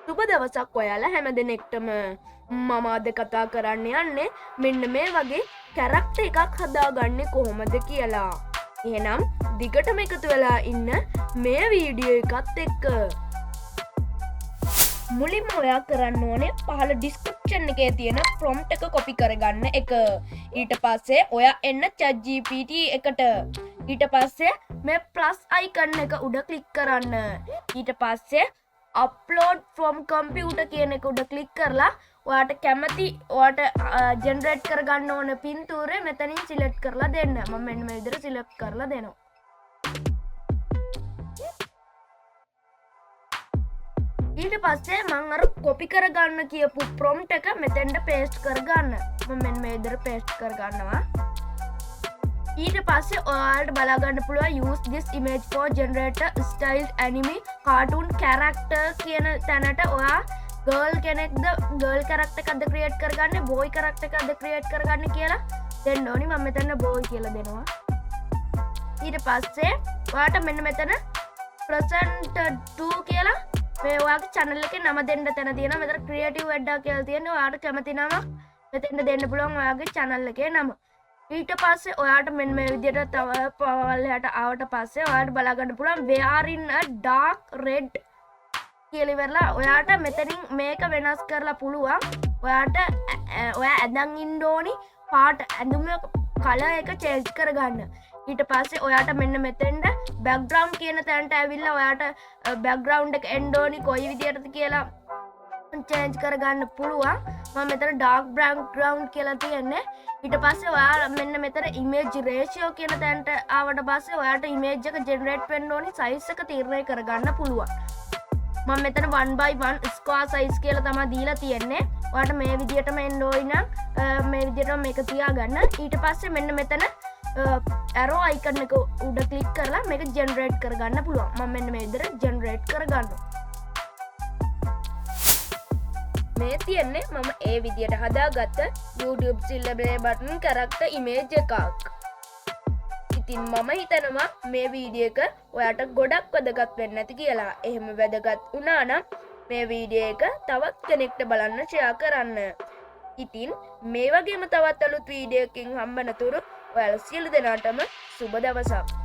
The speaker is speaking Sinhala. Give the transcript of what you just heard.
සුබ දවසක් ඔයාලා හැම දෙනෙක්ටම. මම අද කතා කරන්න යන්නේ මෙන්න මේ වගේ කැරක්ටර් එකක් හදාගන්නේ කොහොමද කියලා. එහෙනම් දිගටම එකතු වෙලා ඉන්න මේ වීඩියෝ එකත් එක්ක. මුලින්ම ඔයා කරන්න ඕනේ පහළ ඩිස්ක්‍රිප්ෂන් එකේ තියෙන ප්‍රොම්ප්ට් එක කොපි කරගන්න එක. ඊට පස්සේ ඔයා එන්න ChatGPT එකට. ඊට පස්සේ මේ ප්ලස් අයිකන් එක උඩ ක්ලික් කරන්න. ඊට පස්සේ අප්ලෝඩ් ෆ්‍රොම් කම්පියුටර් කියන එක උඩ ක්ලික් කරලා ඔයාට කැමති ඔයාට ජෙනරේට් කරගන්න ඕන පින්තූරය මෙතනින් සිලෙක්ට් කරලා දෙන්න. මම මෙන්න මේ විදිහට සිලෙක්ට් කරලා දෙනවා. ඊට පස්සේ මං අර කොපි කරගන්න කියපු ප්‍රොම්ප්ට් එක මෙතෙන්ට පේස්ට් කරගන්න. මම මෙන්න මේ විදිහට පේස්ට් කරගන්නවා. ඊට පස්සේ ඔයාලට බලා ගන්න පුළුවන් use this image for generate a styled anime cartoon character කියන තැනට ඔයා ගර්ල් කෙනෙක්ද ගර්ල් කැරක්ටර් එකක්ද ක්‍රියේට් කරගන්නේ බෝයි කැරක්ටර් එකක්ද ක්‍රියේට් කරගන්නේ කියලා දෙන්න ඕනි. මම මෙතන බෝයි කියලා දෙනවා. ඊට පස්සේ ඔයාට මෙන්න මෙතන presented to කියලා මේ ඔයාගේ channel එකේ නම දෙන්න තැන තියෙනවා. මෙතන ක්‍රියේටිව් වැඩක් කියලා තියෙනවා. ඔයාට කැමති නමක් මෙතෙන්ට දෙන්න පුළුවන් ඔයාගේ channel එකේ නම. ඊට පස්සේ ඔයාට මෙන්න මේ විදිහට තව පහළට ආවට පස්සේ ඔයාට බලා ගන්න පුළුවන් wearing a dark red කියලා ඉවරලා ඔයාට මෙතනින් මේක වෙනස් කරලා පුළුවන්. ඔයාට ඔයා ඇඳන් ඉන්න ඕනි පාට ඇඳුම කලර් එක චේන්ජ් කරගන්න. ඊට පස්සේ ඔයාට මෙන්න මෙතෙන්ට බැක්ග්‍රවුන්ඩ් කියන තැනට ඇවිල්ලා ඔයාට බැක්ග්‍රවුන්ඩ් එක එන්න ඕනි කොයි විදියටද කියලා චේන්ජ් කරගන්න පුළුවන්. මම මෙතන ඩාර්ක් බැක්ග්‍රවුන්ඩ් කියලා තියෙන්නේ. ඊට පස්සේ ඔයා මෙන්න මෙතන ඉමේජ් රේෂියෝ කියන තැනට ආවට පස්සේ ඔයාට ඉමේජ් එක ජෙනරේට් වෙන්න ඕනි සයිස් එක තීරණය කරගන්න පුළුවන්. මම මෙතන 1 by 1 square size කියලා තමයි දීලා තියෙන්නේ. ඔයාට මේ විදියටම එන්න ඕනි නම් මේ විදියටම මේක තියාගන්න. ඊට පස්සේ මෙන්න මෙතන ඇරෝ අයිකන් එක උඩ ක්ලික් කරලා මේක ජෙනරේට් කරගන්න පුළුවන්. මම මෙන්න මේ විදියට ජෙනරේට් කරගන්නවා. මේ තියෙන්නේ මම ඒ විදියට හදාගත්ත YouTube silver play button character image එකක්. ඉතින් මම හිතනවා මේ වීඩියෝ එක ඔයාට ගොඩක් වැදගත් වෙන්න ඇති කියලා. එහෙම වැදගත් වුණා නම් මේ වීඩියෝ එක තවත් කෙනෙක්ට බලන්න ෂෙයා කරන්න. ඉතින් මේ වගේම තවත් අලුත් වීඩියෝ එකකින් හම්බෙනතුරු ඔයාලා සියලු දෙනාටම සුබ දවසක්.